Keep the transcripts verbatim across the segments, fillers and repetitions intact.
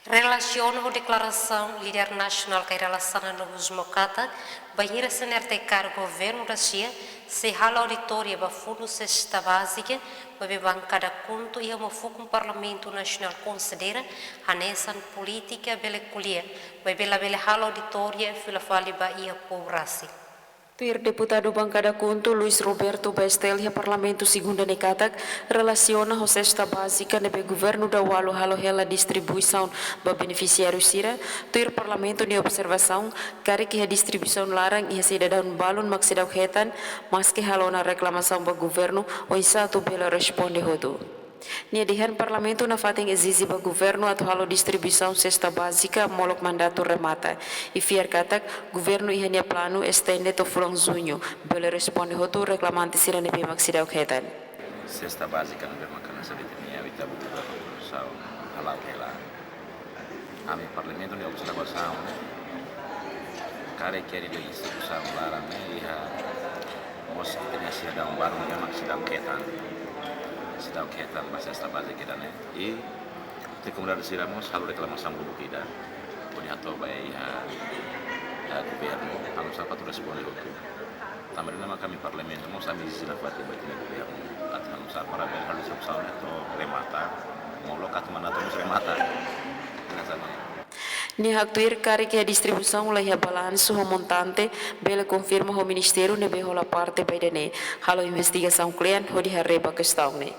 Relasiona ho deklarasaun líder nasionál Kay Rala Xanana Gusmão katak, bainhira CNRT kaer governu da sia, sei halo auditoria ba fundu sesta bázika, maibé bankada KHUNTO iha uma fukun Parlamentu Nasionál konsidera hanesan polítika bele ko'alia, maibé labele halo auditoria fila fali ba iha povu rasik. Tuir deputadu bankada KHUNTO Luis Roberto ba STL iha Parlamentu Segunda ne'e katak, relasiona ho sesta bázika ne'ebé governu Dawalu halo hela distribuisaun ba benefisiáriu sira, tuir Parlamentu nia observasaun, karik iha distribuisaun laran iha sidadaun balun mak seidauk hetan, maske halo ona reklamasaun ba governu, oinsá atu bele responde hotu. Nia dehan Parlamentu nafatin ezije ba governu atu halo distribuisaun sesta bázika molok mandatu remata. I fiar katak, governu iha nia planu estende to'o fulan Juñu, bele responde hotu reklamante sira ne'ebé mak seidauk hetan. Sesta bázika ne'ebé mak hanesan dehan nia, ita buka ba konstituisaun hala'o hela. Ami Parlamentu nia observasaun, karik iha distribuisaun laran ne'e iha mós ita-nia sidadaun balun ne'ebé mak seidauk hetan, seidauk hetan ba sesta bázika ida-ne'e. I tuir komunidade sira mós halo reklamasaun uluk ida. Hodi hato'o ba iha, iha governu, halo sapa atu responde hotu. Tanba ne'e mak ami Parlamentu mós ami ezije nafatin ba ita-nia governu atu halo sapa para bele halo distribuisaun ne'e to'o remata, molok atu mandatu mós remata. Hanesan ne'e. Nia haktuir karik iha distribuisaun la iha balansu ho montante, bele konfirma ho ministériu ne'ebé hola parte ba ida-ne'e, halo investigasaun kle'an hodi haree ba kestaun ne'e.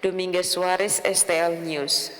Dominga Soares, STL News.